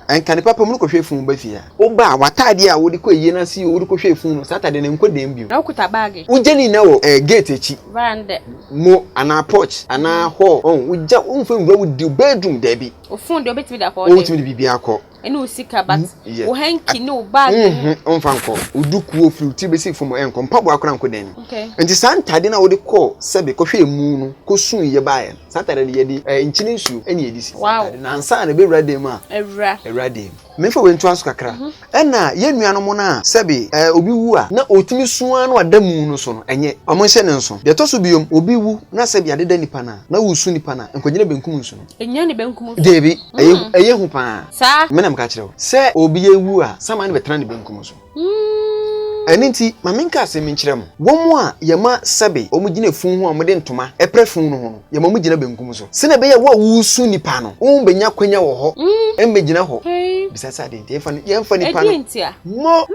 Nka ne papa mu no kɔhwɛ funu ba fie a. Woba a, w'ataadeɛ a wode kɔ ayie no ase o, wode kɔhwɛɛ funu no, saa ataadeɛ no ɛnkɔ dan mu bio. Na wokuta baage. Wogya ne nyinaa wɔ eh, gate akyi. Veranda. Mo, anaa porch, anaa hall, ɔn, wogya, womfa nwura wo di bedroom, daabi. Wo phone deɛ wobɛtumi de akɔ hɔ dɛn? Wobɛtumi de biribiara akɔ. Ɛne wo sika, but wo hanky ne wo bag. Mhm, womfa nkɔ. Wo duku ofiri wo tiri bɛsi fam ɛnkɔ. Mpaboa koraa nkɔ dan mu. Okay. Nti saa ntadeɛ no a wode kɔɔ sɛbe kɔhwɛɛ mu no, kɔsuiɛ baeɛ no, Saa atade no yɛde eh, nkyene nsuo ɛna yɛde si. Wow. Atade no ansa na ɛbɛwura dan mu a. Awura. Awura dan mu. Memfa wei ntoa so kakra. Mhm. Ɛna yɛn nuanom no a sɛbe eh, obi wu a na ɔtumi su ara na wada mu no so no, ɛnyɛ. Wɔn nhyɛ ne nso. Deɛ ɛtɔ so biom, obi wu na sɛbe adeda nipa no a, na wosu nipa no a, nkɔgyina benkum nsu no. Ɛnyɛ ne benkum so. Deebi, ɛyɛ mm. ɛyɛ hu paa. Saa. Me na meka kyerɛ wo. Sɛ obi awu a, saman no bɛtena ne benkum so. Ɛno nti, ma menka asɛm yi nkyerɛ mo, Wɔn a yɛma sɛbe wɔgyina funu ho a wɔde ntoma pira funu no ho no, yɛma wɔgyina benkum so, sɛnea ɛbɛyɛ a wo a woresu nipa no, wombenya akwanya wɔ hɔ mmegyina hɔ. Bisa sɛ adɛn nti? Yɛmfa nipa no mo.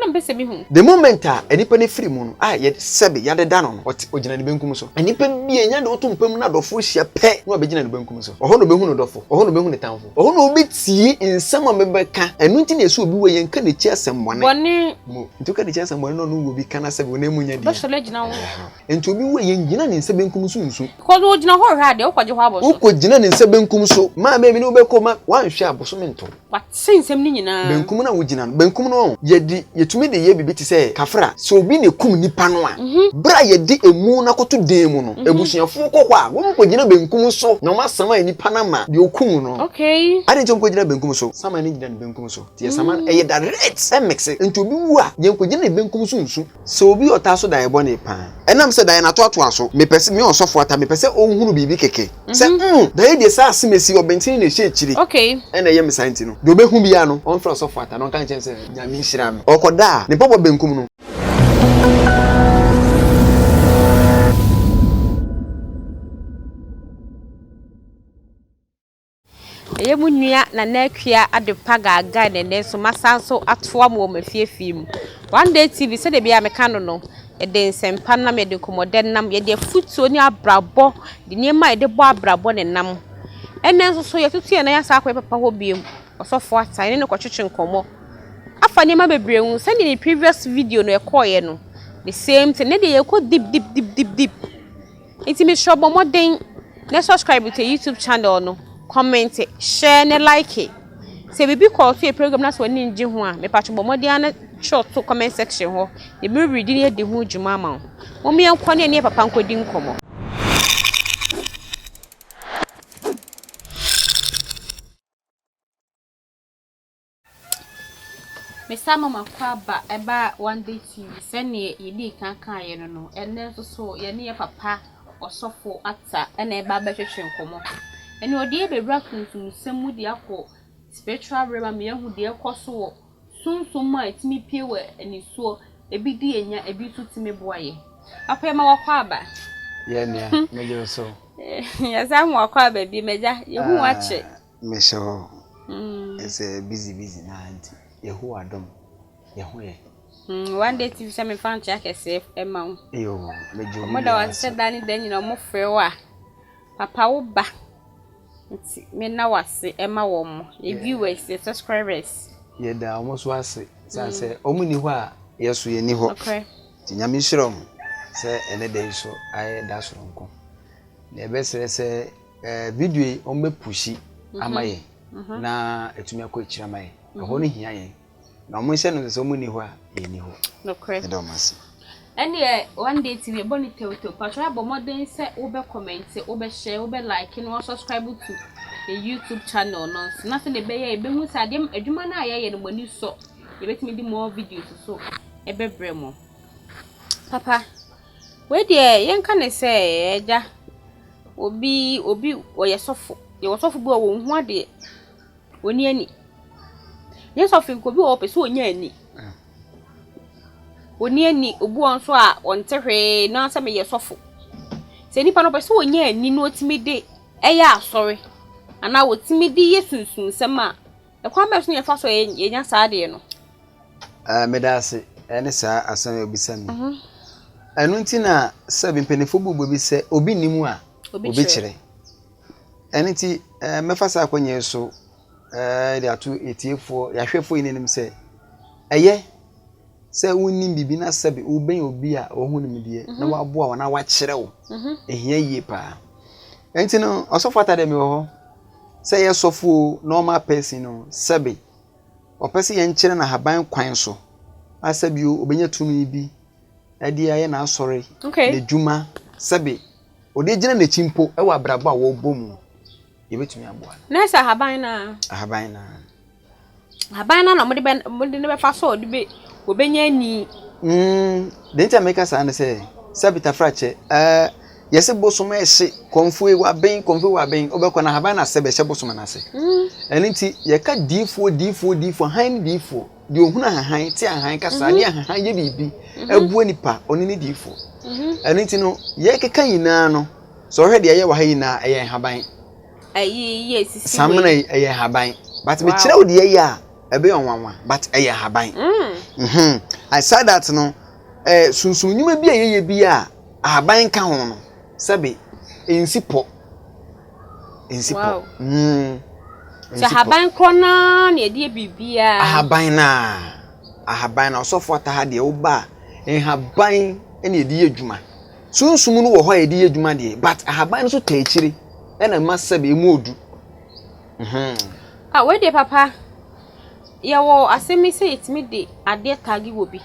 The moment a nipa no firi mu no, a yɛ sɛbe yɛadeda no no, ɔte ogyina ne benkum so. Nipa bi a enya de woto mpa mu na adɔfo hyia pɛ na wabegyina ne benkum so. Ɔhɔ na obehu ne dɔfo, ɔhɔ na obehu ne tamfo. Ɔhɔ na obetie nsɛm a mebɛka. Ɛno nti na ɛsɛ obi wɔ yɛnka n'akyi asɛm bɔne. Bɔne. Mo. Nti woka n'akyi asɛm bɔne na ɔno wɔ bi ka n'asɛm wɔ n'amu nya deɛ. Ɔbɛsɔre agyina wo. Nti obi wɔ yɛn gyina ne nsa benkum so nsu. Because ogyina hɔ rehwɛ adeɛ, wokɔgye hɔ abɔ so. Wokɔgyina ne nsa benkum so. Maa mɛmi ne wobɛkɔ ma woanhwɛ a bosome nto. Wate nsɛm no nyinaa. Benkum no a wogyina no, benkum no yɛde yɛtumi de yɛ biribi te sɛ kafra. Sɛ obi na ekum nipa no a, bere a yɛde emu no akɔto dan mu no, abusuafoɔ kɔ hɔ a, wɔkɔgyina benkum so na wɔasaman nipa no ama deɛ okum no. Okay. Adɛn nti wɔkɔgyina benkum so? Saman no gyina ne benkum so. Nti yɛsaman no, ɛyɛ direct, ɛmmekse. Nti obi wu a, yɛnkɔgyina ne benkum so nsu. Sɛ obi a ɔtaa so daeɛ bɔne paa, ɛnam sɛ daeɛ no atoatoa so, mepɛ sɛ, me ɔsɔfo ata, mepɛ sɛ ɔhunu biribi kɛkɛ, sɛ, mm, daeɛ deɛ saa asemasi, ɔbɛntene na ɛhyɛ akyire, ɛna ɛyɛ me saa nti no, deɛ ɔbɛhu biara no, ɔmfrɛ ɔsɔfo ata na ɔnka nkyerɛ no sɛ, Nyame nhyira me. Ɔkɔda a, ne mpaboa benkum no. Ɛyɛ mo nua Nana Akua Adepa Gaagaa na ɛnnɛ nso masan nso atoa mo wɔ m'afiefie mu. One Day TV sɛdeɛ biara meka no no, yɛde nsɛmpa nam, yɛde nkɔmmɔdɛ nam, yɛde afutuo ne abrabɔ, de nneɛma a yɛde bɔ abrabɔ na ɛnam. Ɛnnɛ nso so yɛatutu yɛn nan asan akɔ yɛn papa hɔ bio, Ɔsɔfo Atta, yɛne no kɔtwetwe nkɔmmɔ afa nneɛma bebree ho. Sɛdeɛ ne previous video no ɛkɔeɛ no, the same thing. Nnɛ deɛ yɛkɔ deep deep deep deep deep. Nti mesrɛ bɔ mmɔden na subscribe to YouTube channel no, comment, share ne like. Sɛ biribi kɔɔ so yɛ program na sɛ w'ani ngye ho a, mepatwo bɔ mmɔden ara na twerɛ to comment section hɔ. Yɛbɛredi na yɛadi ho dwuma ama wo. Mom yɛnkɔ ne yɛne yɛ papa nkɔdi nkɔmmɔ. Mesan ma m'akwaaba ba One Day TV sɛdeɛ yɛdii kan kaeɛ no no, ɛnnɛ nso so yɛne yɛn papa Ɔsɔfo Atta na ɛreba abɛtwetwe nkɔmmɔ. Ɛnna ɔde yɛn bɛwura sunsumsɛm mu de akɔ spiritual realm ama yɛahu deɛ ɛrekɔ so wɔ sunsum mu a ɛtumi pue wɔ anisoɔ, ebi di yɛn nya, ebi nso tumi boa yɛn. Papa yɛma w'akwaaba. Yɛ nua, megye wo so. Yɛsan ma w'akwaaba bio, m'agya, yɛhu wo akyɛ. Mehyɛ hɔ sɛ busy busy naa nti Yehowa dom yɛ ho yɛ. One day TV sɛ mefa nkyɛ akɛseɛ ɛma wo. Yoo, megye obi Ɔmo da wase sɛ da ne da nyina ɔmo frɛ wo a, papa wo ba nti me na wase ɛma wɔn mo, yɛ viewers, yɛ subscribers. Yɛda ɔmo so ase san sɛ ɔmo nni hɔ a yɛ so yɛ nni hɔ. Nti Nyame nhyira ɔmo sɛ ɛnɛ da yi so ayɛ da soronko. Na yɛbɛsrɛ sɛ Eh, video yi wɔn bɛ pushi mhm. ama yɛn mhm. na etumi akɔ akyiri ama yɛn. Mhm. Ɛhɔ no hia yɛn. Na wɔn nhyɛ no sɛ wɔn ni hɔ a yɛn ni hɔ. Nokorɛ. Ɛda wɔn ase. Ɛneɛ one day TV ɛbɔ ne tewtew patro abɔ mmɔden sɛ wobɛ comment wobɛ share wobɛ like na wasubscribe to yɛ YouTube channel no nso na sɛdeɛ ɛbɛyɛ yɛbɛhu sɛ adeɛ adwuma no a yɛyɛ no mo ani sɔ yɛbɛtumi de more videos so ɛbɛbrɛ mo papa wei deɛ yɛnka ne sɛ agya Obi obi ɔyɛ sɔfo. Yɛwɔ sɔfo bi wɔ hɔ ɔnhu adeɛ. Ɔnni ani. Nyɛ sɔfo nko, obi wɔ hɔ ɔpɛ sɛ ɔnya ani. Ɔnni ani, obi wɔ hɔ nso a ɔnte hwee na sɛ meyɛ sɔfo. Sɛ nipa no ɔpɛ sɛ ɔnya ani na ɔtumi de yɛ asɔre anaa ɔtumi de yɛ sunsumsɛm a, ɛkwan bɛn so na yɛfa so a yɛnya saa adeɛ no? Eh, meda ase ɛne saa asɛm a obisa mi. Mhm. Ɛno nti na sɛ mpanimfoɔ bu bi sɛ obi nni mu a obi kyerɛ. Ɛno nti eh, mɛfa saa akɔnyɛ so. de ato atiefoɔ, yɛahwɛfoɔ nyinaa anim sɛ, ɛyɛ sɛ wonnim biribi na sɛbe wobɛn obi a ɔho nimdeɛ na waboa wo na wakyerɛ wo. Ɛhia yie paa. Ɛnti no, ɔsɔfo Atta deɛ mewɔ hɔ. Sɛ ɛyɛ sɔfo o, normal person o, sɛbe ɔpɛ sɛ yɛnkyerɛ no ahaban kwan so a sɛbe o, ɔbɛnya tumi bi de ayɛ n'asɔre, n'adwuma, sɛbe ɔde agyina n'akyi mpo wɔ abrabɔ a wɔrebɔ mu. Yɛbɛtumi aboa no. Na sɛ ahaban no a. Ahaban no a. Ahaban no a na wɔde bɛ wɔde no bɛfa so a wɔde bɛ wɔbɛnya ani. Mm, deɛ nti a meka saa ne sɛ, sɛ bitafrakyɛ, ɛɛ yɛsɛ bosom ɛhye, kɔmfoe waben, kɔmfoe waben, wobɛkɔ no ahaban no asɛ bɛhyɛ bosom no ase. Ɛno nti yɛka diifoɔ, diifoɔ, diifoɔ, hann ne diifoɔ. Deɛ ohunu ahahan, te ahahan kasa, mm -hmm. de ahahan yɛ biribi, mm -hmm. ɛboa nipa, ɔno ne diifoɔ. Mm -hmm. Ɛno nti no, yɛkeka nyinaa no, Sɛ ɔhwɛ deɛ ɛyɛ wɔ ha nyinaa ɛyɛ nhaban. Ɛyi yɛ sisi wei. Samina yi ɛyɛ nhaban. But mekyerɛ wo deɛ ɛyɛ a ɛbɛyɛ ɔnwanwa but ɛyɛ nhaban. Mm. Mhm. Aside that no, eh, sunsun nnwuma bi a yɛyɛ bi a ahaban ka ho no, sɛbe nsi pɔ. Nsi pɔ. Wow. Mm. Sɛ ahaban korɔ naa na yɛde yɛ biribiara. Ahaban naa. Ahaban na ɔsɔfo ataha deɛ woba a nhaban na yɛde yɛ adwuma. Sunsum no wɔ hɔ a yɛde yɛ adwuma deɛ, but ahaban no nso taa akyire ɛna ɛma sɛbe emu odu. Mhm. Ah, wei deɛ papa, yɛwɔ asɛm yi sɛ yɛtumi de adeɛ tagi wɔ bi.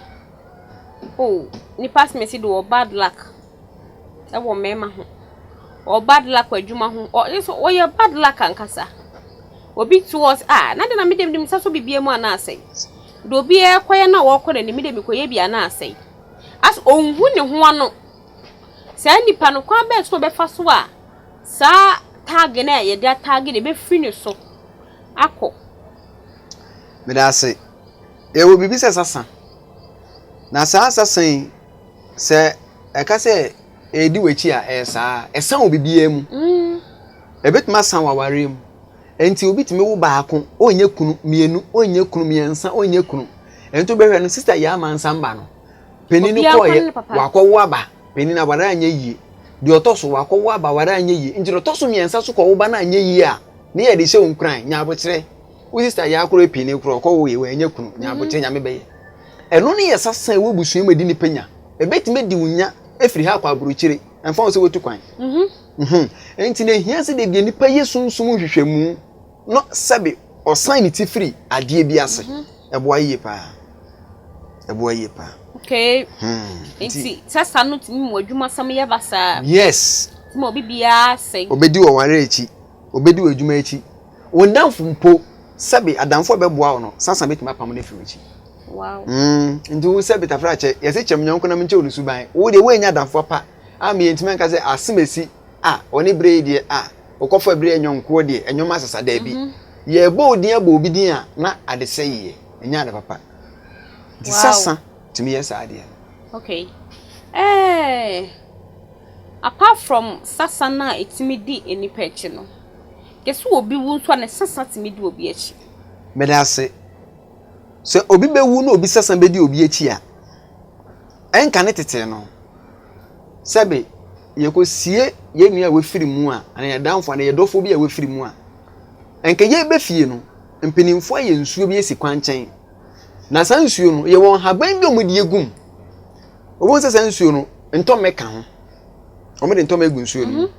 Oh, nipa asɛm esi de wɔ bad luck ɛwɔ mmarima ho. Ɔwɔ bad luck wɔ adwuma ho. Ɔ nso ɔyɛ bad luck ankasa. Obi te hɔ sɛ ah, na de na me deɛ mede me nsa so biribiara mu anaa asɛe. Deɛ obiara kɔyɛ na ɔrekɔ n'anim, me deɛ mekɔyɛ bi anaa asɛe. As ɔnhu ne ho ano. Saa nipa no, kwan bɛn so na ɔbɛfa so a saa tag no a yɛde atag no ɛbɛfiri ne so akɔ? Meda ase. Yɛwɔ biribi sɛ sasa. Na saa sasa yi, sɛ ɛka sɛ ɛredi w'akyi a, ɛyɛ saa. Ɛsa wɔ biribiara mu. Mm. Ɛbɛtumi asa wɔ awareɛ mu. Enti obi tumi wo baako, ɔnyɛ kunu, mmienu, ɔnyɛ kunu, mmiɛnsa, ɔnyɛ kunu. Ɛnti wobɛhwɛ no, sista yɛ ama nsa mba no. Panin no kɔɔyɛ, wakɔwo aba, panin no aware anyɛ yie. Deɛ ɔtɔ so, wakɔwo aba, aware anyɛ yie. Nti deɛ ɔtɔ so mmiɛnsa so kɔwo ba no anyɛ yie a, ne yɛde hyɛ wo nkuran, nya abokyerɛ. Wo sista yɛ akoro panin korɔ, ɔkɔwo yɛ, wanyɛ kunu, nya abokyerɛ, Nyame bɛyɛ. Ɛno ne yɛ sasa ɛwɔ abusua mu ɛdi nipa nya. Ɛbɛtumi adi wo nya afiri ha akɔ aburokyire, ɛmfa ho sɛ woatu kwan. Mhm. Enti na ehia sɛ da bi nipa yɛ sunsum nhwehwɛmu na sɛbe ɔsan ne ti firi adeɛ bi ase. Mhm. Ɛboa yie paa. Ɛboa yie paa. Okay. Hmm. Nti sasa no tumi mu adwuma sɛm yɛ basaa. Yes. Tumi obi biara sɛe. Obedi wɔ ware akyi. Obedi wɔ adwuma akyi. Wɔn damfo mpo sɛbe adamfo a bɛboa wo no sasa betumi apam no afiri w'akyi. Wow. Mm. Nti wo sɛbe tafra kyɛ yɛse kyɛm nyɔnko na menkyɛ wo ne suban. Wo deɛ woanya adamfo pa. A me yɛntumi anka sɛ asemesi a ɔne berɛ yi deɛ a ɔkɔfa berɛ nyɔnkoɔ deɛ ɛnyɔma asesa daabi. Mhm. Yɛbɔ odin abɔ obi din a na ade sɛ yie ɛnyɛ ade papa. Nti sasa tumi yɛ saa adeɛ no. Okay. Eh, apart from sasa no a ɛtumi di nnipa akyi no, yɛsɛ obi wu nso a ne sasa tumi di obi akyi. Meda ase. Sɛ obi bɛwu na obi sasa bɛdi obi akyi a, ɛnka ne tete no, sɛbe yɛkɔsie yɛn nua a wafiri mu a, anaa yɛn adamfo anaa yɛn dɔfoɔ bi a wafiri mu a, ɛnka yɛreba fie no, mpanimfoɔ ayɛ nsuo bi asi kwankyɛn. Na saa nsuo no, yɛwɔ nhaban bi a wɔde agu mu. Wobɛhu sɛ saa nsuo no, ntɔmmɛ ka ho. Wɔde ntɔmmɛ agu nsuo no mu. Mhm.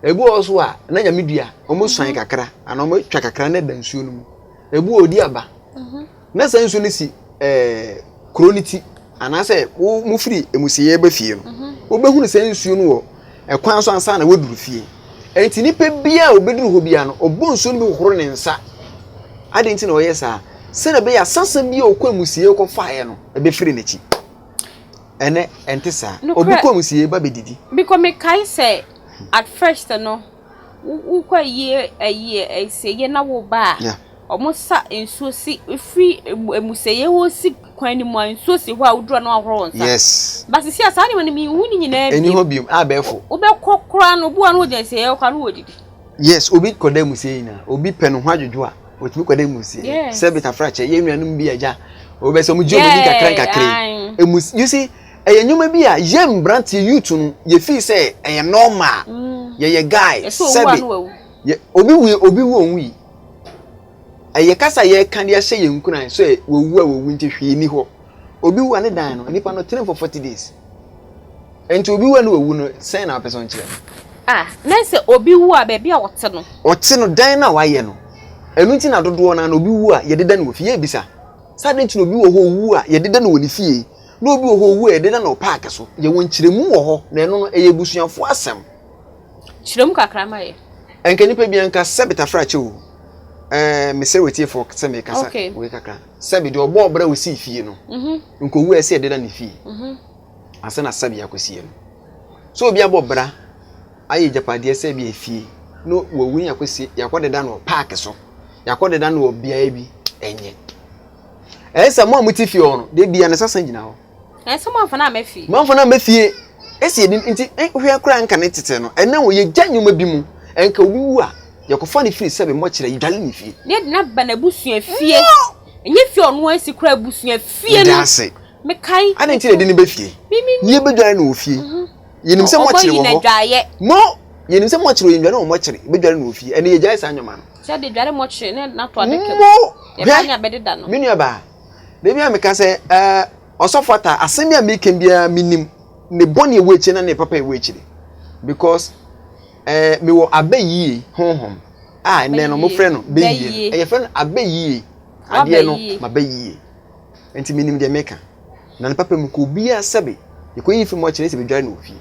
Ebi wɔ hɔ so a, na nyame dua, wɔsuan mhm. kakra anaa wɔtwa kakra na ɛda nsuo no mu. Ebi wɔ ɔdi aba. Mhm. Na saa nsuo no si ɛɛ kuro no ti anaasɛ wo mofiri emusieɛ ba fie no mhm. wobɛhunu saa nsuo no wɔ ɛkwan so ansa na woaduru fie. Enti nipa biara a obɛduru hɔ biara no ɔbɔ nsuo no bi hohoro ne nsa. Adɛn nti na ɔyɛ saa? Sɛdeɛ ɛbɛyɛ a sasa bi a ɔkɔ emusieɛ kɔfaeɛ no ɛbɛfiri n'akyi. Ɛnɛ ɛnte saa. Obi kɔ emusieɛ ba bɛdidi. Because mekae sɛ at first no wokɔ ayie ayie asieɛ na woba a Ɔmo sa nsuo si firi amusieɛ hɔ si kwan no mu a nsuo si hɔ a woduru a na wahoro wo nsa. Yes. But sisi a saa nneɛma no menhu ne nyinaa bio. Ɛni hɔ bio abɛɛfo. Wobɛkɔ koraa no obi wɔ hɔ a na ogyina asieɛ hɔ koraa na ɔredidi. Yes obi kɔda amusieɛ nyinaa obi pɛ ne ho adwodwo a otumi kɔda amusieɛ. Yes. Sɛ bitafra kyɛ yɛn nuanom bi agya wɔbɛ sɛ wɔn gye wɔn ani kakra nkakra yi. Emus you see ɛyɛ nneɛma bi a yɛn mmeranteɛ youth no yɛ feel sɛ ɛyɛ normal. Mm. Yɛyɛ guy Ɛsɛ owu a sɛbi na wawu. yɛ obi wu obi wu onwui. Ɛyɛ kasa a yɛka de ahyɛ yɛn nkuran sɛ wɔwu a wɔwu nti hwee ni hɔ. Obi wu a ne dan no, nipa no tena for 40 days. Nti obi wu a ne wawu no, sɛn na wopɛ sɛ ɔnkyerɛ no? Ah, na sɛ obi wu a baabi a ɔte no. Ɔte no, dan no a wayɛ no. Ɛno nti na dodoɔ no ara no obi wu a yɛdeda no wɔ fie. Yɛrebisa sɛ adɛn nti na obi wɔ hɔ owu a yɛdeda no wɔ ne fie, na obi wɔ hɔ owu a yɛdeda no wɔ paake so. Yɛwɔ nkyerɛmu wɔ hɔ, na ɛno no ɛyɛ abusuafoɔ asɛm. Kyerɛ mu kakra ma yɛ. Nka nipa bi anka sɛbi tafra kyɛ o. Ɛɛ mesrɛ w'atiefoɔ sɛ mekasa okay. wei kakra. Sɛbi deɛ ɔbɔɔ bra osii fie no. Mm -hmm. Nka owu a ɛsɛ yɛdeda ne fie. Mm -hmm. Ansa na sɛbi akɔsie no. So obi abɔ bra ayɛ agyapadeɛ sɛ bi efie na wawu ne yɛakɔsie yɛakɔdeda no wɔ paake so yɛakɔdeda no wɔ beaeɛ bi ɛnyɛ. Ɛyɛ sɛ mo a mote fie hɔ no de bia ne sasa gyina hɔ. Ɛsɛ mo amfa no amma fie. Mo amfa no amma fie. Esi edi nti hwɛ koraa nka ne tete no ɛnɛ wɔ yɛgya nneɛma bi mu nka obi wu a yɛkɔfa no firi sɛbe mmɔkyerɛ yɛdwale ne fie. Ne yɛde no aba n'abusua fie. Ɛnyɛ fie ɔno asi koraa abusua fie no. Meda ase. Mekae. Adɛn nti na yɛde no ba fie? Ne yɛbɛdware no wɔ fie. Mhm. Yɛnim sɛ mɔkyere wɔ hɔ. Mo yɛnim sɛ mɔkyere wɔ yɛndware wɔ mɔkyere yɛbɛdware no wɔ fie ɛnɛ yɛgyae saa nneɛma no. Sɛ de dware mɔkyere ne nato adaka mu. Mo hwɛ me nua baa. Da bi a meka sɛ ɛɛ ɔsɔfo ata asɛm bi a meka biara menim ne bɔne ɛwɔ akyire na ne papa ɛwɔ akyire because ɛɛ mewɔ abɛyie honhom a ɛnɛ no mofrɛ no bɛyie ɛyɛ frɛ no abɛyie adeɛ no ma bɛyie nti menim deɛ meka na ne papa mu kɔ obiara sɛbe yɛkɔyi fi mu akyire sɛ bɛdware no wɔ fie.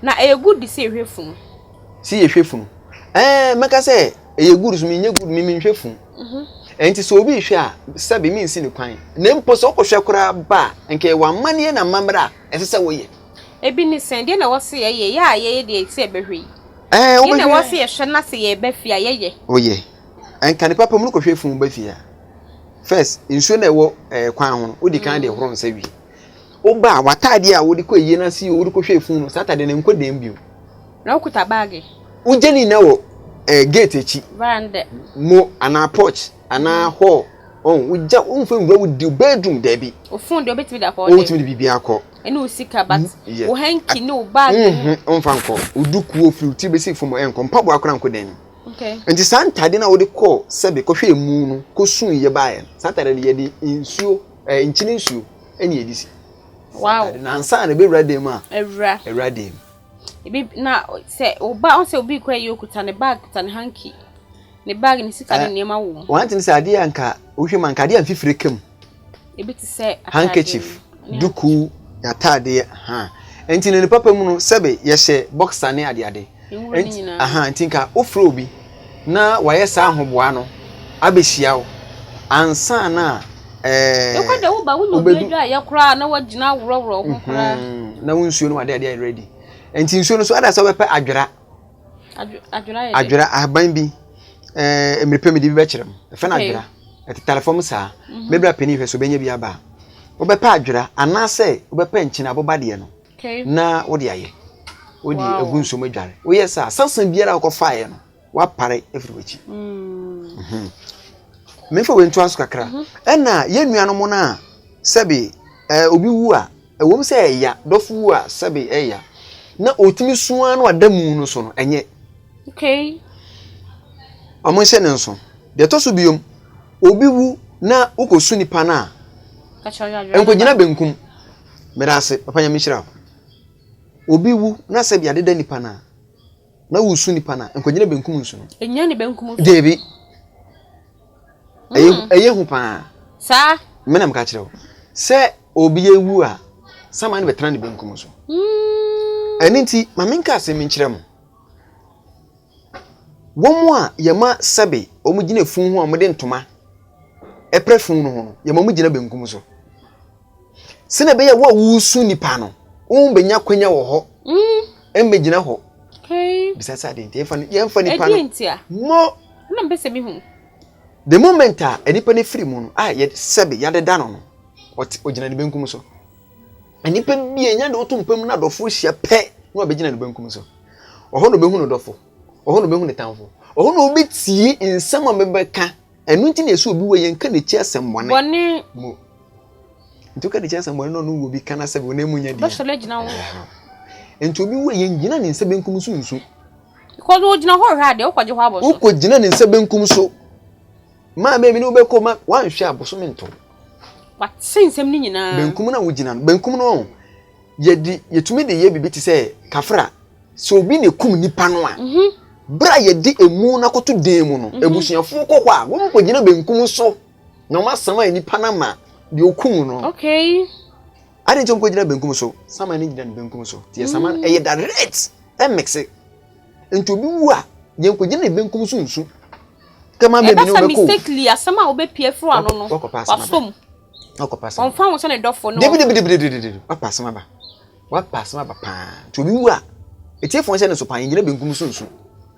Na ɛyɛ good sɛ yɛhwɛ funu. Sɛ yɛhwɛ funu ɛɛ mɛka sɛ ɛyɛ good so menyɛ good me menhwɛ funu. Mhm. Ɛnti sɛ obi rehwɛ a sɛbe mensi ne kwan na mpo sɛ wokɔhwɛ koraa ba a nka ɛwɔ amanneɛ na amammerɛ a ɛsɛ sɛ woyɛ. Ebi ne sɛn? Deɛ na ɛwɔ sɛ yɛyɛ, yɛ a yɛyɛ deɛ sɛ yɛbɛhwɛ yi. Ɛɛ wobɛhwɛ. Deɛ na ɛwɔ sɛ yɛhwɛ na sɛ yɛba fie a yɛyɛ. Woyɛ. Ɛnka ne papa mu no kɔhwɛ funu ba fie a first nsuo na ɛwɔ ɛɛ kwan ho no wodi kan de horo nsa wie. Woba a w'ataadeɛ a wode kɔ ayie no ase wode kɔhwɛ funu no saa ataadeɛ no nkɔ dan bio. Na wokuta baage. Wogya ne nyinaa wɔ eh, gate akyi. Veranda. Mo anaa porch anaa mm. hall. Ɔn wogya womfa nwura wo di bedroom daabi. Wo phone deɛ wobɛtumi de akɔ. Wobɛtumi de biribi akɔ. Ɛne wo sika but mm, wo hanky ne wo bag. Mhm, womfa nkɔ. Wo duku ofiri wo ti bɛsi fam ɛnkɔ. Mpaboa koraa nkɔ dan mu. Okay. Nti saa ntade no a wode kɔɔ sɛbe kɔhwɛ emu no kɔsuu yɛ baeɛ no saa ntade no yɛde nsuo eh, nkyene nsuo ɛne yɛde si. Wow. Na ansa na ɛbɛwura dan mu a. Awura. Awura dan mu. Ebi na sɛ ɔba ɔsɛ obi kura yi okuta ne bag kuta ne hanky ne bag ne sika ne nneɛma wɔ mu. Wɔn ti sɛ adeɛ a nka wohwɛ mu anka adeɛ a mfifire ka mu. Ebi te sɛ handkerchief, duku, ataadeɛ ha. Nti ne papa mu no sɛbe yɛhyɛ boxer ne adeade. Nti aha nti nka wofrɛ obi na wayɛ saa ahoboa no abɛhyia wo ansa na ɛɛ. Ekɔ de wo ba wo na obi adwa ayɛ koraa na wagyina aworɔworɔ ho koraa. Na wo nsuo no wade adeɛ ayɛ ready. Nti nsuo no so ada sɛ wobɛpɛ adwera. Adwera yɛ dɛ. Adwera ahaban bi ɛɛ mmerɛ pɛ mi de bi bɛkyerɛ mu. Ɛfɛ no adwera. Ɛtetare fam saa. Mɛbra panin hwɛ so obɛnya bi aba a. Wobɛpɛ adwera anaasɛ wobɛpɛ nkyene aboba deɛ no. Na wode ayɛ. Wode agu nsuo mu adware. Woyɛ saa sasa biara a wokɔfaeɛ no wapare afiri w'akyi. Mm. Memfa wei ntoa so kakra. Mhm. Ɛna yɛn nuanom no a sɛbe ɛɛ obi wu a ɛwom sɛ ɛya dɔfo wu a sɛbe ɛya na otumi sua no ada mu no so no ɛnyɛ. Okay. Wɔn nhyɛ ne nso. Deɛ ɛtɔ so biom obi wu na wokɔsu nipa no a nkɔgyina benkum. Meda ase papa nyame nhyira wo. Obi wu na sɛbe adeda nipa no a na wosu nipa no a nkɔgyina benkum nsu no. Ɛnyɛ ne benkum so. Deebi. Ɛyɛ mm. ɛyɛ hu paa. Saa. Me na meka kyerɛ wo sɛ obi ewu a saman no bɛtena ne benkum so. Mm. Ɛno nti ma menka asɛm nkyerɛ mo. Wɔn a yɛma sɛbe wɔn gyina fun ho a wɔde ntoma ɛpɛ fun no ho no yɛma wɔn gyina benkum so. Sɛnea ɛbɛyɛ wo a woresu nipa no, wombɛnya kwanya wɔ hɔ. Mm. Mmɛgyina hɔ. Okay. Bisa sɛ adeɛ nti yɛmfa yɛmfa nipa no. Ɛdeɛ nti a. Mo. Na mpɛ sɛ mehu. The moment a nipa no firi mu no a yɛ sɛbe yɛadeda no no, ɔte ogyina ne benkum so. Nipa bi a enya de woto mpa mu na adɔfo hyia pɛ na wabɛgyina ne benkum so. Ɔhɔ na obehu ne dɔfo. Ɔhɔ na obehu ne tamfo. Ɔhɔ na obetie nsɛm a mebɛka. Ɛno nti na ɛsɛ obi wɔ yɛnka n'akyi asɛm bɔne. Bɔne. Mo. Nti woka n'akyi asɛm bɔne na ɔno wɔ bi ka n'asɛm wɔ n'emu nyɛ deɛ. Bɛsɔre agyina wo. Nti obi wɔ yɛn gyina ne nsa benkum so nsu. Because wogyina hɔ hwɛ adeɛ wokɔgye hɔ abɔ so. Wokɔgyina ne nsa benkum so. Maa mɛmi ne wobɛkɔ ma woanhwɛ a bosome nto. Wate nsɛm no nyinaa. Benkum no a wogyina no, benkum no yɛde yɛtumi de yɛ biribi te sɛ kafra. Sɛ obi na ekum nipa no a, mhm. bere a yɛde emu no akɔto dan mu no, mhm. abusuafoɔ kɔ hɔ a, wɔn kɔgyina benkum so na wɔn asama nipa no ama deɛ okum no. Okay. Adi nti wɔn kɔgyina benkum so, sama no gyina ne benkum so. Ti yɛ sama no ɛyɛ direct ɛmɛkse. Nti obi wu a, yɛn kɔgyina ne benkum so nsu. Kama baabi ne wobɛkɔ. mistakenly asɛm a wobɛpie firi ano no, wasom. Wakɔpa asɛm. Ɔmfa ho sɛ ne dɔfo no. Debi debi debi debi debi. Wapa asɛm aba. Wapa asɛm aba paa. Nti obi wu a, etiefoɔ nhyɛ ne so paa, yɛngyina benkum so nsu.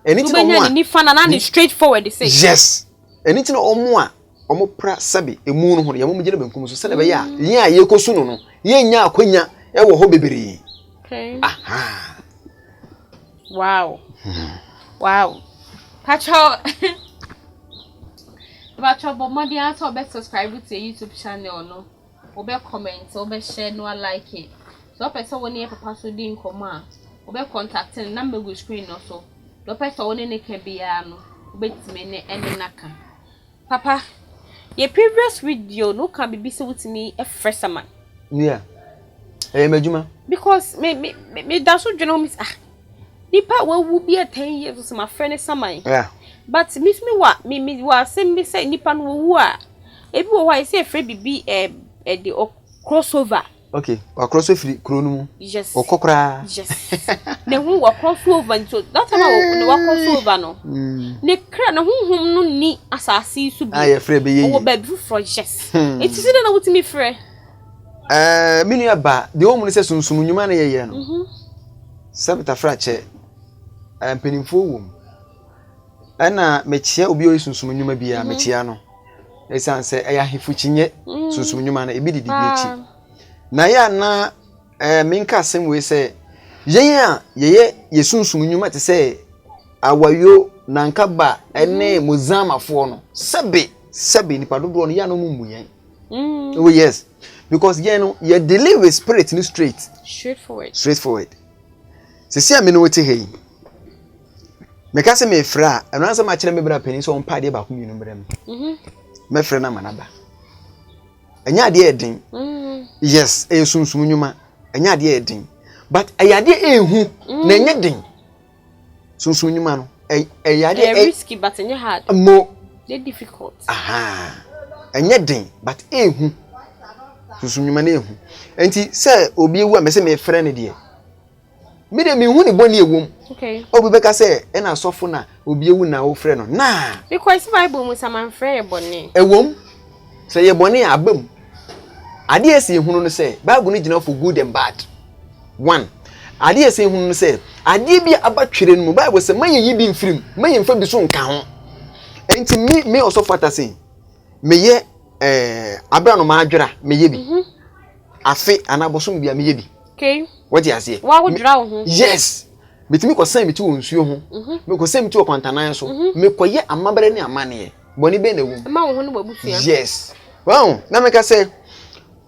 Ɛno nti na wɔn a. Ne nifa na na ne straight forward say. Yes. Ɛno nti na wɔn a wɔn pra sɛbe emu no ho no, yɛn wɔn gyina benkum so sɛdeɛ ɛbɛyɛ a yɛn a yɛkɔ no no, yɛnnya akwanya wɔ hɔ bebree. Okay. Aha. Wow. Wow. Pacho. Pacho bɔ mmɔden ara sɛ wobɛ subscribe to YouTube channel no. Wobɛ comment, wobɛ share no like it. Sɛ wopɛ sɛ wo ne yɛ papa so di nkɔmmɔ a, wobɛ contact no number gu screen no so. Deɛ wopɛ sɛ wo ne ne ka biara no, wobɛtumi ne ɛne no aka. Papa, yɛ previous video no woka biribi sɛ wotumi frɛ saman. Yeah. Ɛyɛ m'adwuma. Because me me me da so dwene ho me ah nipa a wawu bi a 10 years sɛ mafrɛ ne saman. Yeah. But me so me wa me me wɔ asɛm bi sɛ nipa no wawu a ebi wɔ hɔ a yɛsɛ yɛfrɛ biribi ɛɛ ɛde crossover. Okay, wakorɔ so firi kuro no mu. Yes. Ɔkɔ koraa. Yes. Ne ho wakorɔ so over nti that time a ne wakorɔ so over no. Mm. Ne kra ne honhom no ni asase yi so bi. A yɛfrɛ bɛyɛ yi. Ɔwɔ baabi foforɔ yes. Hmm. Eti si dɛ na wotumi frɛ. Ɛɛ eh, me nua ba deɛ wɔn mu no sɛ sunsun nnwuma na yɛyɛ no. Mhm. Sɛ betafra kyɛ eh, mpanimfoɔ wɔ mu. Ɛna mekyia obi a ɔyɛ sunsum nnwuma biara mhm. mekyia no. Ɛsiane sɛ ɛyɛ ahemfo kyinyɛ mm. sunsum nnwuma no ebi didi bi akyi. Na yɛ ana ɛɛ menka asɛm wei sɛ yɛn a yɛyɛ yɛ sunsum nnwuma te sɛ awayo nankaba ɛne mm. mozamafoɔ no sɛbe sɛbe nipa dodoɔ no yɛ ano mu mmu yɛn. Mm. Oh yes because yɛn no yɛ dealing with spirit no straight. Straightforward. Straightforward. Sisi a me ne wo te ha yi. Meka sɛ mefrɛ a, ɛno ara sɛ makyerɛ me bra panin sɛ ɔmpa adeɛ baako mmienu mbrɛ me. Mhm. Mɛfrɛ no ama no aba. Ɛnyɛ adeɛ ɛden. Mm. Yes, ɛyɛ sunsum nnwuma. Ɛnyɛ adeɛ ɛden. But ɛyɛ adeɛ ɛɛhu mm. na ɛnyɛ den. Sunsum nnwuma no, ɛyɛ adeɛ ɛ risky but ɛnyɛ hard. Mo. Ɛyɛ difficult. Aha. Ɛnyɛ den but ɛɛhu. Sunsum nnwuma no ɛɛhu. Nti sɛ obi ewu a mɛsɛ mefrɛ no deɛ. Me deɛ menhu ne bɔne ɛwɔ mu. Obi bɛka sɛ ɛna asɔfo na obi ewu na wofrɛ no. Naa. Because Bible mu samanfrɛ yɛ bɔne. Ɛwɔ mu. Sɛ yɛ bɔne a aba mu. Adeɛ ɛsɛ ehunu no sɛ Bible no gyina for good and bad. One. Adeɛ ɛsɛ ehunu no sɛ adeɛ bi a aba twerɛ no mu Bible sɛ ma yɛyi bi mfiri mu ma yɛmfa bi so nka ho. Nti me me ɔsɔfo atase meyɛ ɛɛ abira no madwera meyɛ bi. Mm -hmm. Afe anaa bosom bia meyɛ bi. Okay. Wɔte aseɛ. Wa wo dwira wo ho. Yes. Metumi kɔ sɛn me ti wɔ nsuo ho. Mhm. Mekɔ sɛn me ti wɔ kwantanan so. Mhm. Mekɔ yɛ amabere ne amaneɛ. Bɔne bɛn na ɛwɔ mu. Ɛma wo ho ne w'abusua. Yes. Wɔn na meka sɛ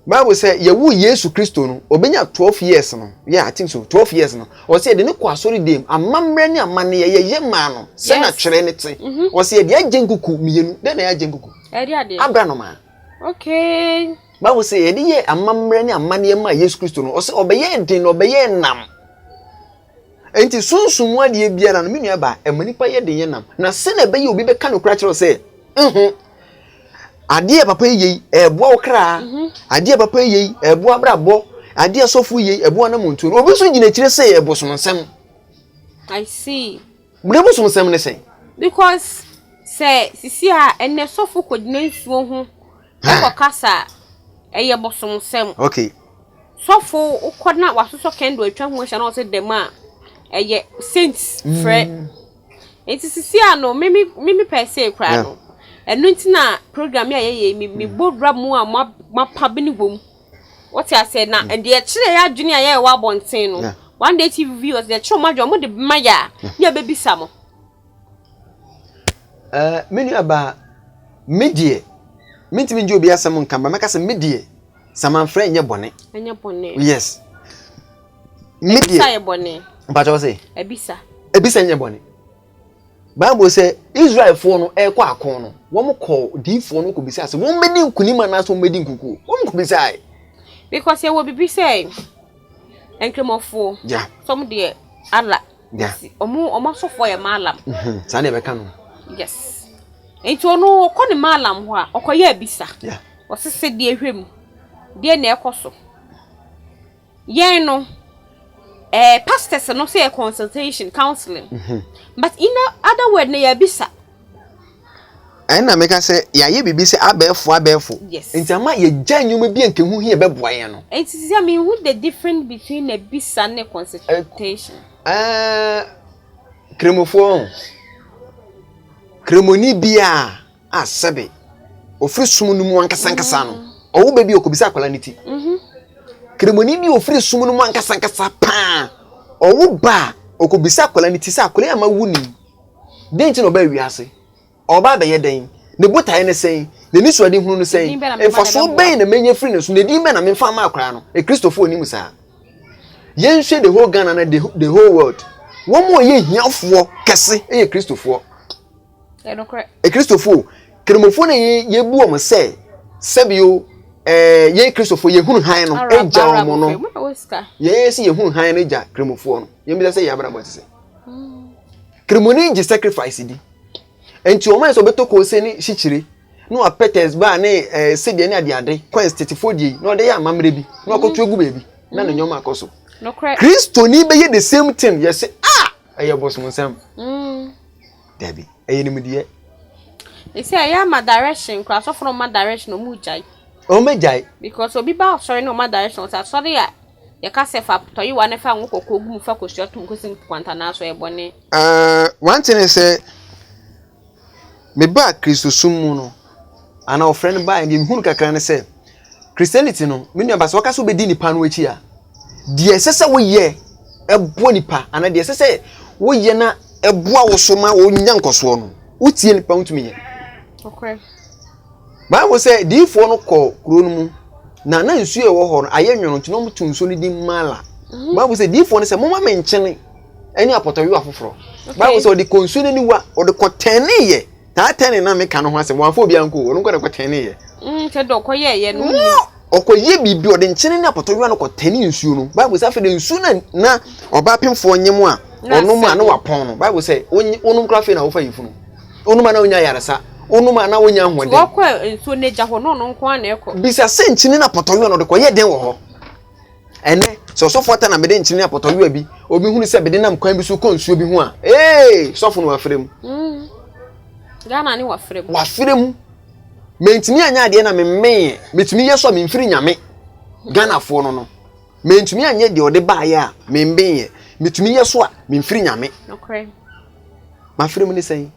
Bible sɛ yɛwo Yesu Kristo no obenya 12 years no. Yeah, I think so. 12 years no. Ɔsɛ yɛde ne kɔ asɔre dɛm. Amammerɛ ne amaneɛ yɛyɛ maa no. Sɛ na twerɛ ne te. Mhm. Ɔsɛ yɛde agye nkuku mmienu. Dɛn na ɛyɛ agye nkuku? Ɛde adeɛ. Abra no maa. Okay. Bible sɛ yɛde yɛ amammerɛ ne amanneɛ maa Yesu Kristo no, ɔsɛ ɔbɛyɛɛ den na ɔbɛyɛɛ nam. Enti sunsum mu adeɛ biara no, me nua baa, ɛma nipa yɛ den yɛ nam. Na sɛnea ɛbɛyɛ obi bɛka no kora kyerɛ sɛ, nho, adeɛ papa yi yɛ yi, ɛɛboa wo kraa, mhm. adeɛ papa yi yɛ yi, ɛɛboa abrabɔ, adeɛ sɔfo yi yɛ yi, ɛboa anamontuo no. Obi nso gyina akyire sɛ ɛyɛ bosomsɛm. I see. Bere bosomsɛm ne sɛn? Because sɛ sisi a ɛnɛ sɔfo kɔgyina nsuo ho Wokɔ kasa a, ɛyɛ bosomsɛm. Okay. Sɔfo wokɔ na wasosɔ candle atwa ho ahyia na ɔsɛ dɛm a, ɛyɛ saint frɛ. Mm. Nti sisi a no, me me me pɛ sɛ kura no. Ɛno nti na program yi a yɛyɛ me me bɔ wura mu a mapa bi ne wom. Wote ase na mm. deɛ ɛkyerɛ yɛ adwene a yɛwɔ abɔnten no. One day TV viewers deɛ ɛkyerɛ wɔn adwene wɔn de ma yɛ a, ne yɛbɛbisa mo. Eh, me nua baa, me deɛ, mentumi ngye obi asɛm nka ba mɛka sɛ me deɛ, samanfrɛ nyɛ bɔne. Ɛnyɛ bɔne. Yes. Me deɛ. Ebisa yɛ bɔne. Mpakyɛ wo se? Ebisa. Ebisa nyɛ bɔne. Bible sɛ Israelfoɔ no ɛrekɔ ako no, wɔn kɔɔ diifoɔ no kɔbisaa sɛ wɔn bɛdi nkunim anaasɛ wɔn bɛdi nkukuo. Wɔn kɔbisae. Because yɛwɔ biribi sɛ nkramofoɔ. Yeah. Sɛ wɔn deɛ Allah. Yeah. Wɔn wɔn asɔfoɔ yɛ maalam. Mm-hmm. Saa na ɛbɛka no. Yes. Nti ɔno ɔkɔ ne maalam hɔ a ɔkɔyɛ abisa. Yeah. Ɔsese deɛ hwɛ mu. Deɛ na ɛkɔ so. Yɛn no, eh, pastors no sɛ yɛ consultation, counseling. Mm -hmm. But in other word no yɛabisa. Ɛna meka sɛ yɛayɛ biribi sɛ abɛɛfo abɛɛfo. Yes. Nti ama yɛgya nneɛma bi a nka ho hia bɛboa yɛn no. Nti sɛ mehu the difference between abisa ne consultation. Ɛɛ kremofoɔ kremoni biara a sɛbe ofiri sum no mu ankasankasa no ɔwo bɛ bi ɔkɔbisa akwadaa no ti mhm. kremoni bi ofiri sum no mu ankasankasa paa ɔwo ba a ɔkɔbisa akwadaa no ti sɛ akwadaa yi ama wu ni dɛn nti na ɔbaa wiase ɔba abɛyɛ dɛn ne botaeɛ ne sɛn n'ani so ade hunu no sɛn mfasoɔ bɛn na menya firi ne so ne din bɛn na memfa ama akwadaa no ekristofoɔ nim saa yɛnhwɛ the whole Ghana na the whole world wɔn a wɔyɛ hiafoɔ kɛse yɛ kristofoɔ. Kristofo, Kramofo na yɛbu wɔn sɛ sɛbio ɛɛ yɛn Kristofo yɛhunu hann no gya wɔn no. Yɛn sɛ yɛhunu hann no gya Kramofoɔ no. Yɛn bisa sɛ yɛn abrabɔ te sɛ. Kramoni gye sacrifice di. Nti wɔn ayɛ sɛ ɔbɛtɔ koose ne hyikyire na wapɛ tɛsbaa ne ɛɛ sɛdeɛ ne adeade coins tetefoɔ die na ɔde yɛ amammerɛ bi na wakɔto agu baabi na ne nneɛma akɔ so. Kristoni bɛyɛ the same thing yɛsɛ ah ɛyɛ bosomsɛm. Mm. Dabi, ɛyɛ nimdeɛ. Esi ɛyɛ ama direction kora asɔfo no ɔma direction ɔmo gyae. Ɔmo bɛgyae. Because obi ba asɔre na ɔma direction ɔsɛ asɔre a yɛka sɛ fa tɔyewa ne fa ngo kɔkɔɔ gu mu fa kosua tom kosi nkwantanaa so ɛyɛ bɔne. Uh, one thing is sɛ mebaa Kristosom mu no anaa ɔfrɛ no baa deɛ mehunu kakra ne sɛ Christianity no me nua ba sɛ wɔka sɛ wobɛdi nipa no akyi a deɛ ɛsɛ sɛ woyɛ ɛboa nipa anaa deɛ ɛsɛ sɛ woyɛ na ɛboa wo so ma wonya nkɔsoɔ no wotie nipa wontumi yɛ. Bible sɛ diifoɔ no kɔ kuro no mu na na nsuo a ɛwɔ hɔ no ayɛ nwono nti na wɔto nsuo no din mala. Mhm. Bible sɛ diifoɔ no sɛ moma me nkyene ne apɔtɔyowa foforɔ. Bible sɛ ɔde kɔ nsuo no aniwa ɔde kɔ tɛneyɛ taa tɛne na meka no ho asɛm wɔamfa obiara nkɔ ɔno nkɔ na kɔ tɛneyɛ. Mm, sɛ dɛ ɔkɔyɛɛyɛ no. Ɔkɔyɛ biribi, ɔde nkyene ne apɔtɔyowa no kɔtɛne nsuo no. Bible sɛ afei de nsuo no na ɔbaa pemfoɔ nyem a ɔnom a na wapɔn no. Bible sɛ wonom koraa afei na wofa yifunu. Wonom a na wonya ayaresa. Wonom a na wonya ahoɔden. Wɔkɔ nsuo no agya hɔ na ɔno nko ara na ɛkɔ. Bisa sɛ nkyene ne apɔtɔyowa no ɔde kɔyɛ dɛn wɔ hɔ. Ɛnɛ sɛ ɔsɔfo ata na mede nkyene ne apɔtɔyowa bi obi hunu sɛ mede nam kwan bi so kɔ nsuo bi ho a ee sɔfo no wafrɛ mu. Mm. Ghana ne wafrɛ mu. Wafrɛ mu. Mentumi anyɛ adeɛ na memmeeɛ. Metumi yɛ so a memfiri Nyame. Ghanafoɔ no no. Mentumi anyɛ deɛ ɔde baeɛ a memmeeɛ. Metumi yɛ so a memfiri Nyame. Mafiri mu ne sɛn?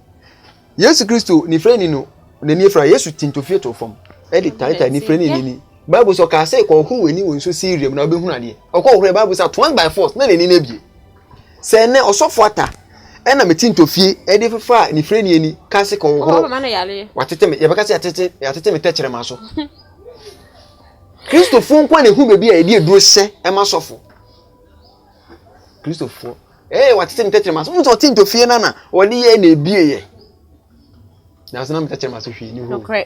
Yesu Kristo nifirani no n'ani afira. Yesu ti ntofie too fam ɛde taetae nifirani n'ani. Bible sɛ ɔkaa sɛ kɔhoro w'ani wɔ nsuo Siria mu na wobɛhunu adeɛ. Ɔkɔhoroɛ Bible sɛ at once by force na n'ani no abie. Sɛ ɛnnɛ ɔsɔfo ata ɛna mete ntɔfie ɛde fefa nifirani ani ka se kɔhohoro watete me yɛbɛka sɛ yɛatete yɛatete me tɛkyerɛma so kristofoɔ nko na ehu baabi a yɛde aduro hyɛ ɛma sɔfo kristofoɔ ɛɛ watete me tɛkyerɛma so nso ɔte ntɔfie no na ɔde yɛ na ebie yɛ nanso na me tɛkyerɛma so hwee ni hɔ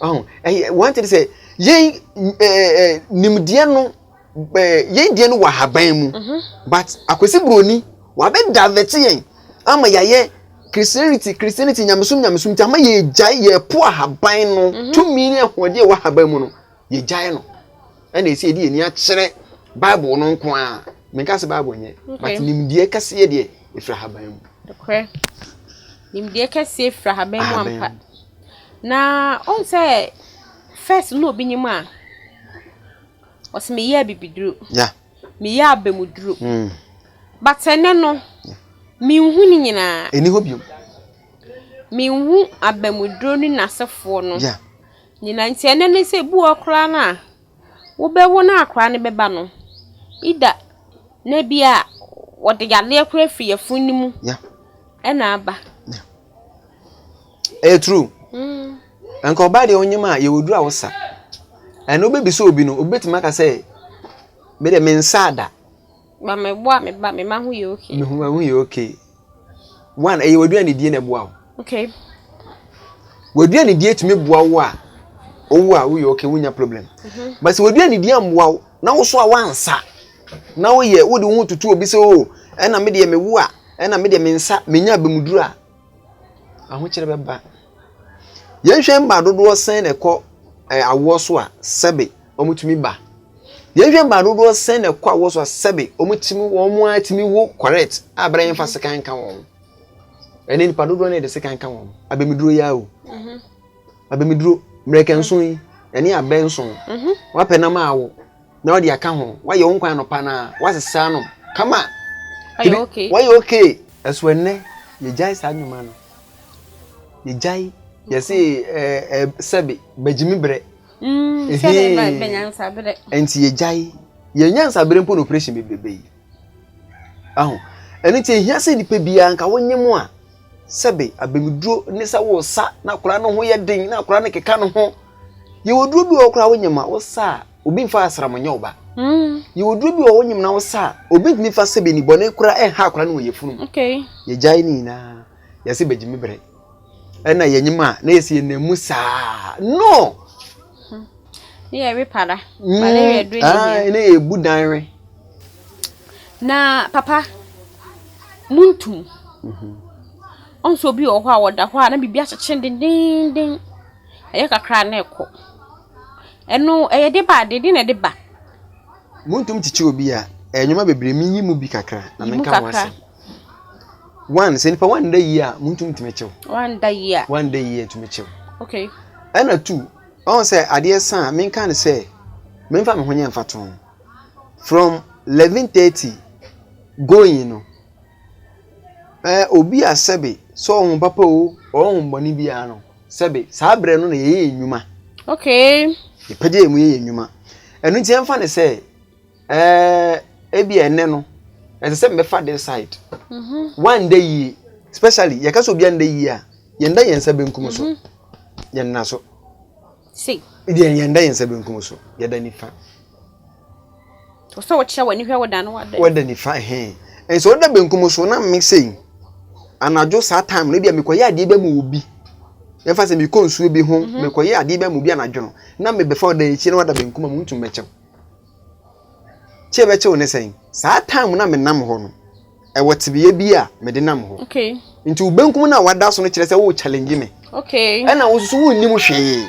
ɔho ɛyɛ wɔn ti sɛ yɛn ɛɛ nimdeɛ no. yɛn deɛ no wɔ ahaban mu mhm. but akwasi buroni wabɛ divert yɛn ama yɛayɛ christianity christianity nyamesom nyamesom nti ama yɛgyae yɛpo ahaban no mhm. tumi ne ahoɔden ɛwɔ ahaban mu no yɛgyae no ɛna ɛsɛ yɛde yɛn ani akyerɛ bible no nko a menka sɛ bible nyɛ but nimdeɛ kɛseɛ deɛ ɛfiri ahaban mu nimdeɛ kɛseɛ firi ahaban mu ampa na ɔn sɛ first na obi nyim a Ɔse meyɛ abibiduro. Yeah. Meyɛ abamuduro. Mm. But ɛnɛ no, menhu ne nyinaa. Ɛni hɔ bio. Menhu abamuduro ne n'asefoɔ no. Yeah. Nyinaa nti ɛnɛ no sɛ ebi wɔ koraa no a, wobɛwo na akwaraa no bɛba no, ida na bi a wɔde yadeɛ koraa firi yafunu no mu. Yeah. Ɛna aba. Yeah. Ɛyɛ true. Mm. Nka ɔbaa deɛ ɔnyem a yɛwɔ duru a wosa. Ɛno wobɛbisa obi no, obi bɛtumi aka sɛ me deɛ mensa da. Ba meboa me ba me ma ho yɛ okay. Me ho yɛ okay. One, ɛyɛ w'aduane die na ɛboa wo. Okay. W'aduane die tumi boa wo a, owu a woyɛ okay, wonya problem. But sɛ w'aduane die amboa wo, na wo so a wansa, na woyɛ wode wo ho tutu obi sɛ o, ɛna me deɛ mewu a, ɛna me deɛ me nsa, menya abamuduru a, ahokyerɛ bɛba. Yɛnhwɛ mmaa dodoɔ sɛn na ɛkɔ awoɔ so a sɛbe wɔtumi ba. Yɛnhwɛ mmaa dodoɔ sɛn na ɛkɔ awoɔ so a sɛbe wɔtumi wɔn ara tumi wo correct a bɛrɛ yɛmfa sekan nka wɔn. Ɛne nipa dodoɔ na yɛde sekan ka wɔn. Abɛmiduro yi ara o. Abɛmiduro mmerɛkɛ nson yi ɛne abɛ nson. Wapɛ nam awo na wɔde aka ho. Wayɛ wo nkwan anɔpa na wasesa anom kama. Wayɛ okay. Ɛso ɛnnɛ yɛgyae saa nnwuma no. Yɛgyae yɛse ɛɛ sɛbe bagyimi brɛ. Nti yɛgyae yɛn nyansaberɛ mpo na operation bebrebe yi. Aho ɛno nti ehia sɛ nipa biara nka wonye mu a sɛbe abamiduro ne sɛ wosa na akwadaa no ho yɛ den na akwadaa no keka no ho. Yɛwɔ duro bi wɔ hɔ koraa wonyem a wosa a obi mfa asram nyɛ wo ba. Yɛwɔ duro bi wɔ hɔ wonyem na wosa a obi ntumi fa sɛbe nibɔne koraa ɛnha akwadaa no wɔ yafunu mu. Yɛgyae ne nyinaa yɛse bɛgyimi brɛ. Ɛna yɛnyem a na yɛsi yɛnam mu saa no. Ne yɛ repara. Malaria duro ne yɛ. Ne yɛ bu dan we. Na papa muntum. Ɔnso obi wɔ hɔ a ɔda hɔ a na biribi akyekye dendeenden. Ɛyɛ kakra na ɛkɔ. Ɛno ɛyɛ de ba ade de na ɛde ba. Muntum kyekye obi a ɛyɛ nneɛma bebree minyi mu bi kakra na menka ho asɛm. One, sɛ nipa wanda yie a muntum tumi kyew. Wanda yie a. Wanda yie tumi kyew. Okay. Ɛna two, ɔn sɛ adeɛ sa a menka no sɛ memfa me ho nyɛ mfatoho. From 11:30 going no, ɛɛ obi a sɛbe sɛ ɔho papa o, ɔho bɔne biara no, sɛbe saa berɛ no na yɛyɛ yɛn nnwuma. Okay. Yɛpɛgya yɛn mu yɛ yɛn nnwuma. Ɛno nti yɛmfa no sɛ Ɛɛ ebia ɛnɛ no ɛsɛ sɛ mbɛfa this side. Wanda yie especially yɛka sɛ obi anda yie a yɛnda yɛn nsa benkum so yɛnna so. Si. Deɛ yɛnda yɛn nsa benkum so yɛda nifa. Sɛ wɔkyerɛ w'ani hwɛ woda no wada. Wada nifa ɛhɛn. Nso woda benkum so na me sei anadwo saa time no ebia mekɔyɛ adeɛ bi ama obi. Yɛmfa sɛ mekɔ nsuo bi ho mekɔyɛ adeɛ bi ama obi anadwo no na mebɛfa ɔda akyi na wada benkum a muntum bɛkyɛw. Kye bɛkye wo ne sɛn? Saa time na menam hɔ no, ɛwɔ tebea bi a mede nam hɔ. Okay. Nti wo benkum no a wada so no kyerɛ sɛ wo challenge me. Okay. Ɛna wo nso wonnim hwee.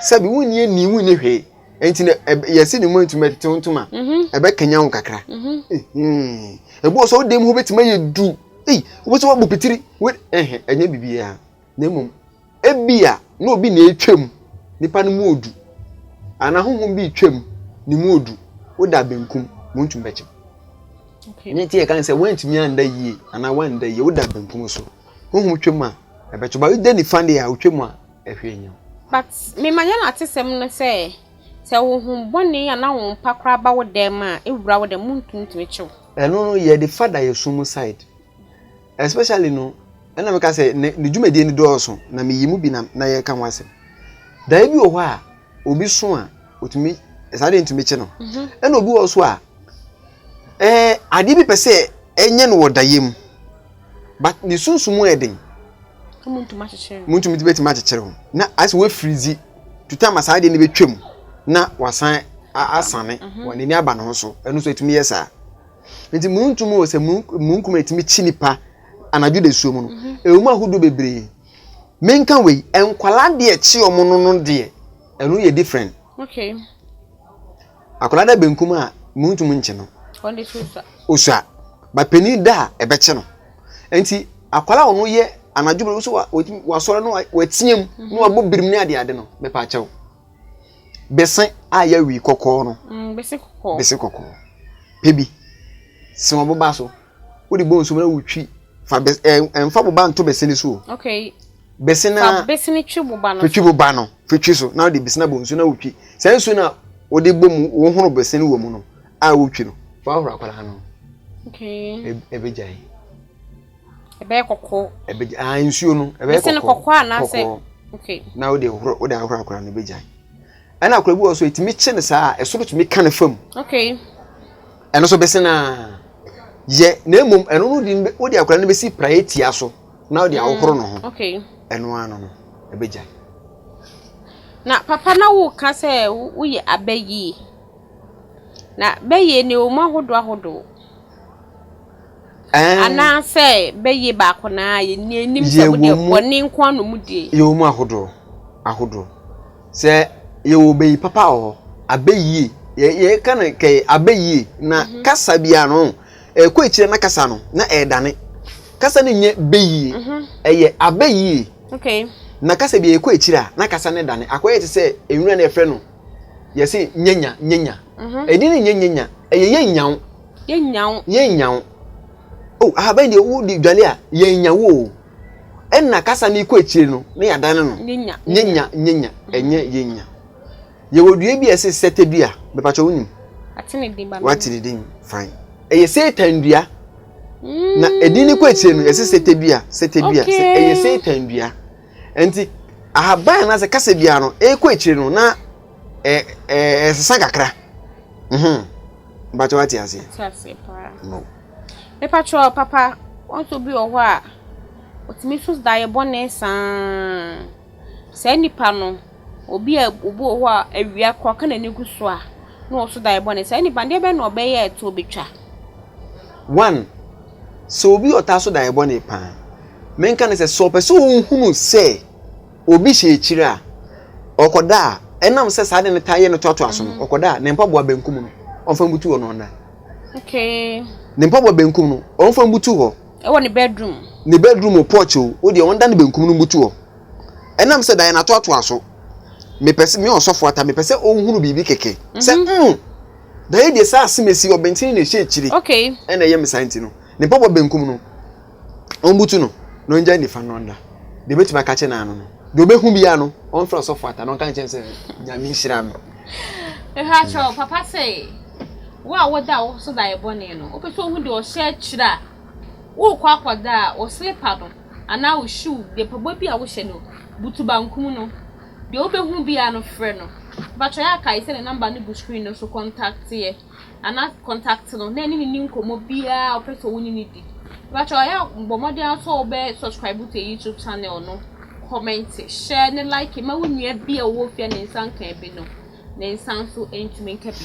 Sɛbi wonni ani wonni hwee. Nti na yɛsi ne mu ntumi ɛtete wo ntoma. Ɛbɛkanya wo kakra. Ebi wɔ sɛ wo dan mu hɔ bɛtumi ayɛ du. Ei, wobɛsɛ woabɔ pitiri. Ɛhɛ, ɛnyɛ biribiara. Na mmom Ebia na obi na ɛretwam, nipa no mu odu, anaa honhom bi retwam, ne mu odu, woda benkum, wɔntumi bɛkyem. Okay. Ne nti yɛka sɛ woantumi anda yie anaa woanda yie, woda benkum so, honhom twam a ɛbɛkye ba woda nifa deɛ a wotwam a ɛhwɛ nyɛ. But mema yɛn atesɛm no sɛ sɛ honhom bɔne anaa honhom pa koraa ba wo dɛm a ewura wo dɛm muntumi ntumi kyew. Ɛno no yɛde fa daeɛso mu side. Especially no, ɛna meka sɛ ne ne dwumadie no dɔɔso na meyi mu bi na na yɛka ho asɛm. Daeɛ bi wɔ hɔ a obi so a otumi saa deɛ ntumi kye no. Ɛna obi wɔ so a ɛɛ adeɛ bi pɛ sɛ ɛnyɛ no wɔ daeɛ mu but ne sunsum mu yɛ den. Muntumi bɛtumi akyekyere ho na ayɛ sɛ wɔafirizi tuta ama saa adeɛ no bɛtwam na wasan asane wɔn ani aba ne ho so ɛno nso ɛtumi yɛ saa. Nti mununtum o sɛ mununkum a ɛtumi kyi nipa anadwo da suo mu no mhm. ɛwɔ mu ahodoɔ bebree menka wei nkwalaa deɛ kye ɔmo no no deɛ ɛno yɛ different okay. akwadaa da benkum a mununtum nkye no osua ba panin da a ɛbɛkye no nti akwadaa a ɔno yɛ anadwo bere nso wasɔre no wateam na mhm. wabɔ birim ne adeade no mepa akyɛw Bese a yɛawi kɔkɔɔ no. Mm, bese kɔkɔɔ. Bese kɔkɔɔ. Pɛ bi. Si wɔn boba so. Wode bɔ nsuo mu na wotwi. Fa bese ɛ eh, mfa boba nto bese no so o. Okay. Bese na. Fa bese no twi boba no. Twi boba no. Fitwi so na wode bese no abɔ nsuo na wotwi. Saa nsuo na wode bɔ mu wohono bese no wɔ mu no a wotwi no. Fa hohoro akwadaa no. Okay. Ebegyae. Ɛbɛyɛ kɔkɔɔ. Ɛbɛgya ah nsuo no ɛbɛyɛ kɔkɔɔ. Ɛsɛ kɔkɔɔ anaasɛ. Okay. Na wode horo wode ahoro akora no ɛbɛgyae. Ɛna akora bi wɔ so ɛtumi kye no saa ɛsoro tumi ka no fam. Okay. Ɛno nso bɛsɛ naa yɛ na mmom ɛno no de wode akora no bɛsi praeɛ tia so. na wode ahohoro ne ho. Ɛno ara no no, ɛbɛgyae. Na papa na woka sɛ woyɛ abɛyie. Na bɛyie no ɛwɔ mu ahodoɔ ahodoɔ. Anaasɛ bɛyie baako no ara yɛnni anim sɛ wode bɔne nko ara na ɔmu die. Yɛwɔ mu ahodoɔ ahodoɔ. Sɛ yɛwɔ bɛyi papa wɔ hɔ, abɛyie, yɛka no kɛyɛ abɛyie na mhm. kasa biara no ɛkɔ akyire na kasa no na ɛredane. Kasa no nyɛ bɛyie, mhm. ɛyɛ abɛyie. Na kasa bi ɛkɔ akyire a na kasa no dane. Akɔyɛ te sɛ nwura no yɛfrɛ no yɛse nyanya nyanya. Mhm. Ɛdi no nyɛ nyanya, ɛyɛ yɛnyawo. Yɛnyawo. Yɛnyawo. Oh, ahaban deɛ wodi dwale a yɛnyawo o. Ɛna kasa no kɔ akyire no na yɛadane no. Nyanya. Nyanya nyanya ɛnyɛ yɛnya. Yɛwɔ dua bi a ɛse sɛtɛ dua, mepakyɛ wonim? Ate ne din ba. Wate ne din, fine. Ɛyɛ Satan dua. Na ɛdin no kɔ akyire no yɛse sɛtɛ dua, sɛtɛ dua, ɛyɛ Satan dua. Nti ahaban anaasɛ kasa biara no ɛkɔ akyire no na ɛsesa kakra. Mhm. Mpakyɛ wate aseɛ? Ate aseɛ paa. No. Mepakyɛ papa, wɔn nso bi wɔ hɔ a, ɔtumi so daeɛ bɔne saa. Saa nipa no, obi a obi wɔ hɔ a awia koraa ɔka n'ani gu so a, na ɔso daeɛ bɔne. Saa nipa no, deɛ bɛn na ɔbɛyɛ a ɛtoɔ bɛtwa? One, sɛ obi a ɔtaa so daeɛ bɔne paa, menka no sɛ, sɛ ɔpɛ sɛ ɔhunu sɛ obi hyɛ akyire a, ɔkɔda a, ɛnam sɛ saa ade no taa yɛ no toatoa so no, mhm. ɔkɔda a, ne mpaboa benkum no, ɔmfa mbutu hɔ na ɔnda. Okay. Ne mpaboa benkum no, ɔmfa mbutu hɔ. Ɛwɔ ne bedroom. Ne bedroom o porch o, wo deɛ ɔnda ne benkum no mbutu hɔ. Ɛnam sɛ daeɛ no atoatoa so, mepɛ sɛ, me ɔsɔfo ata, mepɛ sɛ ɔhunu biribi kɛkɛ. Sɛ, mm, mhm. daeɛ deɛ saa asemesi ɔbɛntene na ɛhyɛ akyire. Okay. Ɛna ɛyɛ me saa nti no, ne mpaboa benkum no, ɔmbutu no na ɔngyae nifa no ɔnda. Deɛ ɔbɛtumi aka kyerɛ no ano no, deɛ ɔbɛhu biara no, ɔmfrɛ ɔsɔfo ata na ɔnka nkyerɛ no sɛ Nyame nhyira me. Mehwɛ akyerɛ wo papa sɛ wo a woda a wo so da yɛ bɔne no, wopɛ sɛ wohu deɛ ɔhyɛ akyire a, worekɔ akɔda a, wo sleeper no anaa wo shoe, deɛ mpaboa bi a wohyɛ no, butu bankum no. Deɛ wobɛhu biara no, frɛ no. Mpakyɛ yɛ a kae sɛ ne number no gu screen no so, contact yɛ. anaa contact no na ɛne no nni nkɔmmɔ biara a wopɛ sɛ wo ne no di. Mepakyɛw ɛyɛ a bɔ mmɔden ara sɛ wobɛ subscribe to yɛn YouTube channel no, comment, share ne like ma wo nua bi a ɔwɔ fie a ne nsa nkaa bi no, ne nsa nso ntumi nka bi.